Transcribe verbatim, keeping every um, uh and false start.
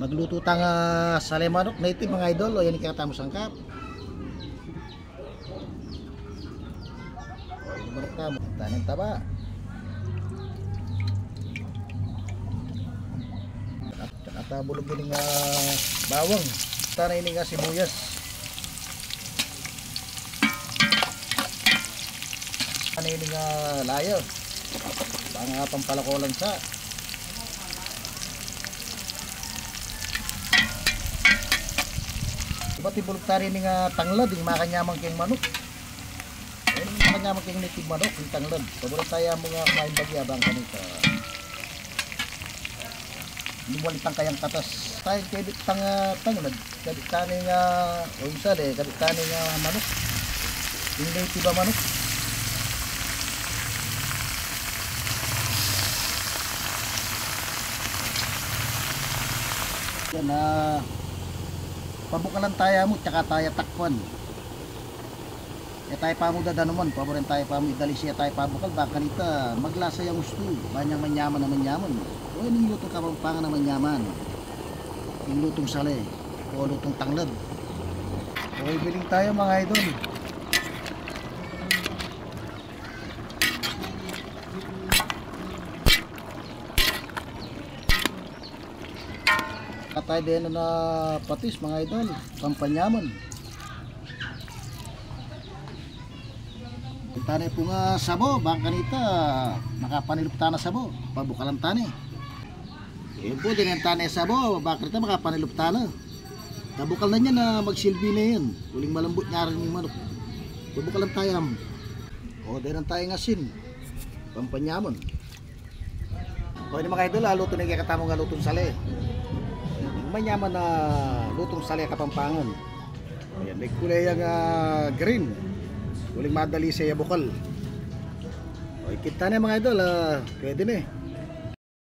Maglutu tang, ah, sale manok native, mga idol. O, yan ing kekatamung sangkap. O, ini manok tamu. Tanem taba. Tsaka ta bulug ini nga bawang. Tsaka na ini nga sibuyas. Tsaka na ini nga layo. Bang, ah, pampalako lang sa. Ibat ibulug tari ini nga tanglad, ing makanyaman keng manok. Ini makanyaman keng native manok, ing tanglad. Paboran taya mu nga kumain bagya bang kanita. Lumwali tang kayang katas. Tayang kebit tang, ah, tanglad. Kebit tani nga, o, ing sale, kebit tani nga manok. Ing native a manok. Yan, ah, pabukalan taya mu, tsaka taya takpan. E taya pamu dadanuman, paboran taya pamu idalise taya pabukal, bang kanita maglasa yang ustu, bang yang manyaman a manyaman. O, ini ing lutung Kapampangan a manyaman. Ing lutung sale, o lutung tanglad. O, ibiling taya, mga idol. Atay deni na patis, mga idol, pampanyaman. Kita ne pu nga sabo, bang kanita makapanilup tana sabo, pabukalan tane. Yan pu, deni tane sabo, bang kanita makapanilup tana. Tabukal na niyan na magsilbi ne yan. Uling malambut ne rin ing manok. Pabukalan taya mu. O, deni taya ing asin, pampanyaman. O, ini, mga idol, ah, lutu ne ing kekatamung, ah, lutung sale. Manyaman a lutung sale Kapampangan. Ayan, may kulay yang, ah, green. Uling madalise ya bukal. O, ikit tane, mga idol, ah, pwede ne.